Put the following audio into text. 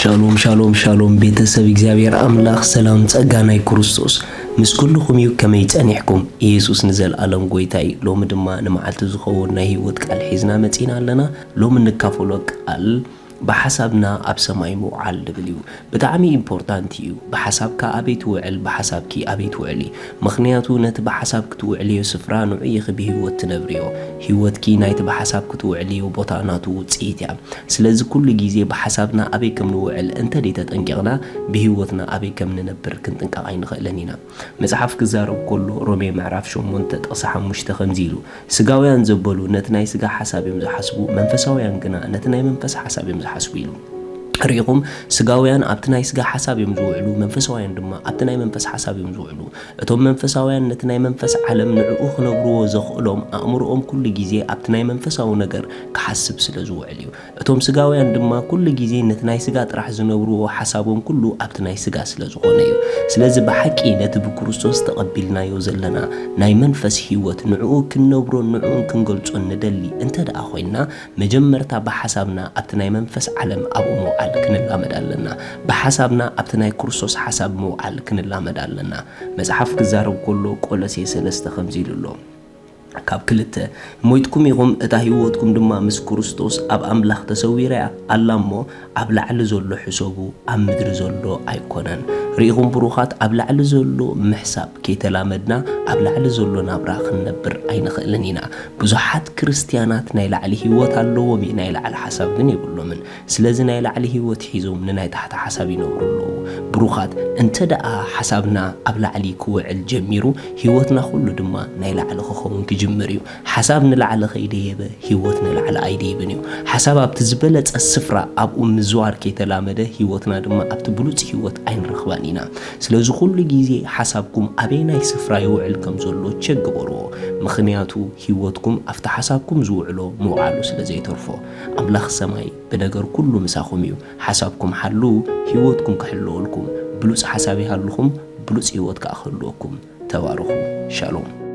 ሻሎም ሻሎም ሻሎም፣ ቤተሰብ እግዚኣብሔር ኣምላኽ፣ ሰላም ጸጋ ናይ ክርስቶስ ምስ ኩልኹም እዩ። ከመይ ጸኒሕኩም? ኢየሱስ ንዘለኣለም ጎይታ እዩ። ሎሚ ድማ ንመዓልቲ ዝኸውን ናይ ህይወት ቃል ሒዝና መጺና ኣለና። ሎሚ እንካፈሎ ቃል ብሓሳብና ኣብ ሰማይ ምውዓል ዝብል እዩ። ብጣዕሚ ኢምፖርታንት እዩ። ብሓሳብካ ኣበይ ትውዕል፣ ብሓሳብኪ ኣበይ ትውዕሊ። ምኽንያቱ ነቲ ብሓሳብ ክትውዕልዮ ስፍራ ንዑ ኢኺ ብህይወት ትነብርዮ። ህይወትኪ ናይቲ ብሓሳብ ክትውዕልዮ ቦታ ናቱ ውጽኢት እያ። ስለዚ ኩሉ ግዜ ብሓሳብና ኣበይ ከም ንውዕል እንተ ደይተጠንቂቕና፣ ብህይወትና ኣበይ ከም ንነብር ክንጥንቀቕ ኣይንኽእልን ኢና። መጽሓፍ ክዛረብ ከሎ ሮሜ ምዕራፍ ሸሞንተ ጥቕሲ ሓሙሽተ ከምዚ ኢሉ፣ ስጋውያን ዘበሉ ነቲ ናይ ስጋ ሓሳብ እዮም ዝሓስቡ፣ መንፈሳውያን ግና ነቲ ናይ መንፈስ ሓሳብ እዮም ዝሓስቡ ኢሉ። ርኢኹም፣ ስጋውያን ኣብቲ ናይ ስጋ ሓሳብ እዮም ዝውዕሉ፣ መንፈሳውያን ድማ ኣብቲ ናይ መንፈስ ሓሳብ እዮም ዝውዕሉ። እቶም መንፈሳውያን ነቲ ናይ መንፈስ ዓለም ንዕኡ ክነብርዎ ዘኽእሎም ኣእምሮኦም ኩሉ ግዜ ኣብቲ ናይ መንፈሳዊ ነገር ክሓስብ ስለ ዝውዕል እዩ። እቶም ስጋውያን ድማ ኩሉ ግዜ ነቲ ናይ ስጋ ጥራሕ ዝነብርዎ ሓሳቦም ኩሉ ኣብቲ ናይ ስጋ ስለ ዝኾነ እዩ። ስለዚ ብሓቂ ነቲ ብክርስቶስ ተቐቢልናዮ ዘለና ናይ መንፈስ ህይወት ንዕኡ ክንነብሮን ንዕኡን ክንገልጾን ንደሊ እንተ ደኣ ኮይንና፣ መጀመርታ ብሓሳብና ኣብቲ ናይ መንፈስ ዓለም ኣብኡ ምውዓል ክንላመድ ኣለና። ብሓሳብና ኣብቲ ናይ ክርስቶስ ሓሳብ ምውዓል ክንላመድ ኣለና። መጽሓፍ ክዛረብ ከሎ ቆሎሴ ሰለስተ ከምዚ ኢሉ ኣሎ፣ ካብ ክልተ፣ ሞይትኩም ኢኹም፣ እታ ህይወትኩም ድማ ምስ ክርስቶስ ኣብ ኣምላኽ ተሰዊራ ኣላ እሞ፣ ኣብ ላዕሊ ዘሎ ሕሰቡ፣ ኣብ ምድሪ ዘሎ ኣይኮነን። ርኢኹም ብሩኻት፣ ኣብ ላዕሊ ዘሎ ምሕሳብ ከይተላመድና፣ ኣብ ላዕሊ ዘሎ ናብራ ክንነብር ኣይንኽእልን ኢና። ብዙሓት ክርስትያናት ናይ ላዕሊ ህይወት ኣለዎም፣ ናይ ላዕሊ ሓሳብ ግን የብሎምን። ስለዚ ናይ ላዕሊ ህይወት ሒዞም ንናይ ታሕቲ ሓሳብ ይነብሩ ኣለዉ። ብሩኻት፣ እንተ ደኣ ሓሳብና ኣብ ላዕሊ ክውዕል ጀሚሩ፣ ህይወትና ኩሉ ድማ ናይ ላዕሊ ክኸውን ክጅምር እዩ። ሓሳብ ንላዕሊ ከይደየበ፣ ህይወት ንላዕሊ ኣይደይብን እዩ። ሓሳብ ኣብቲ ዝበለጸ ስፍራ ኣብኡ ምዝዋር ከይተላመደ፣ ህይወትና ድማ ኣብቲ ብሉጽ ህይወት ኣይንረኽባን ኢና። ስለዚ ኩሉ ግዜ ሓሳብኩም ኣበየናይ ስፍራ ይውዕል ከም ዘሎ ቸክ ግበርዎ። ምኽንያቱ ህይወትኩም ኣብቲ ሓሳብኩም ዝውዕሎ ምውዓሉ ስለ ዘይተርፎ። ኣምላኽ ሰማይ ብነገር ኩሉ ምሳኹም እዩ። ሓሳብኩም ሓልዉ፣ ህይወትኩም ክሕልወልኩም። ብሉጽ ሓሳብ ይሃልኹም፣ ብሉጽ ህይወት ከኣ ክህልወኩም። ተባረኹ። ሻሎም።